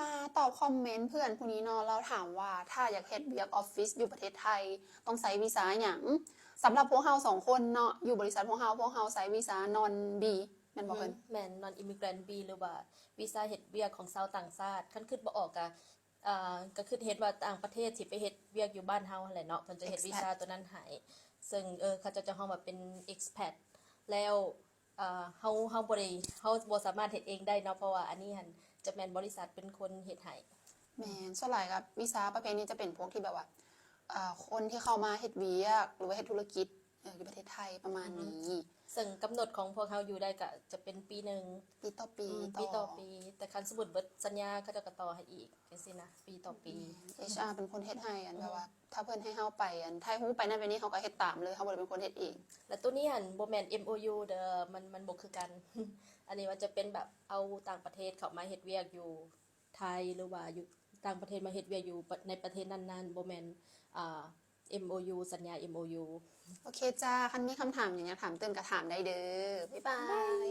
ມາຕອບຄອມເມັນເພື່ອນຜູ້ນີ້ເນາະ, ລາວຖາມວ່າ ຖ້າຢາກເຮັດວຽກອອບຟິດຢູ່ປະເທດໄທ ຕ້ອງໃຊ້ວີຊາຫຍັງ? ສຳລັບພວກເຮົາສອງຄົນເນາະ ຢູ່ບໍລິສັດພວກເຮົາ ພວກເຮົາໃຊ້ວີຊາ ນອນບີ ແມ່ນບໍ່ເພິ່ນ? ແມ່ນ ນອນອິມມິແກຣນບີ ຫຼືວ່າວີຊາເຮັດວຽກຂອງຊາວຕ່າງຊາດ. ຄັນຄິດບໍ່ອອກກະ ເອີ ກະຄິດເຫັນວ່າຕ່າງປະເທດທີ່ໄປເຮັດວຽກຢູ່ບ້ານເຮົາຫັ້ນແຫຼະເນາະ ເພິ່ນຈະເຮັດວີຊາໂຕນັ້ນໃຫ້ ເຊິ່ງ ເອີ ເຂົາເຈົ້າຈະຮ້ອງວ່າເປັນເອັກສແພັດ ແລ້ວ ເອີ ເຮົາ ເຮົາບໍ່ໄດ້ ເຮົາບໍ່ສາມາດເຮັດເອງໄດ້ເນາະ ເພາະວ່າອັນນີ້ຫັ້ນຈະແມ່ນບໍລິສັດເປັນຄົນເຮັດໃຫ້. ແມ່ນ ສ່ວນຫຼາຍກະວີຊາປະເພດນີ້ຈະເປັນພວກທີ່ແບບວ່າ ເອີ ຄົນທີ່ເຂົ້າມາເຮັດວຽກ ຫຼືວ່າເຮັດທຸລະກິດ ເອີ ຢູ່ປະເທດໄທປະມານນີ້. ເຊິ່ງກຳນົດຂອງພວກເຮົາຢູ່ໄດ້ກະຈະເປັນປີໜຶ່ງ ປີຕໍ່ປີ ອືມ ຕໍ່ ປີຕໍ່ປີ ແຕ່ຄັນສົມມຸດເບິດສັນຍາ ເຂົາເຈົ້າກະຕໍ່ໃຫ້ອີກ ຈັ່ງຊີ້ນະ ປີຕໍ່ປີ. ແມ່ນ ເອັດຊອາເປັນຄົນເຮັດໃຫ້ ອັນແບບວ່າ ອືມ ຖ້າເພິ່ນໃຫ້ເຮົາໄປ ອັນ ຖ່າຍຮູບໄປນັ້ນໄປນີ້ ເຮົາກະເຮັດຕາມເລີຍ ເຮົາບໍ່ໄດ້ເປັນຄົນເຮັດເອງ. ແລະໂຕນີ້ຫັ້ນບໍ່ແມ່ນເອັມໂອຢູເດີ ມັນ ມັນບໍ່ຄືກັນ ອັນນີ້ມັນຈະເປັນແບບເອົາຕ່າງປະເທດເຂົ້າມາເຮັດວຽກຢູ່ໄທ ຫຼືວ່າຢູ່ຕ່າງປະເທດມາເຮັດວຽກຢູ່ປະ ໃນປະເທດນັ້ນໆ ບໍ່ແມ່ນ ອ່າ ເອັມໂອຢູ ສັນຍາເອັມໂອຢູ. ໂອເຄຈ້າ ຄັນມີຄຳຖາມຫຍັງຢາກຖາມຕື່ມກະຖາມໄດ້ເດີ. ບາຍບາຍ.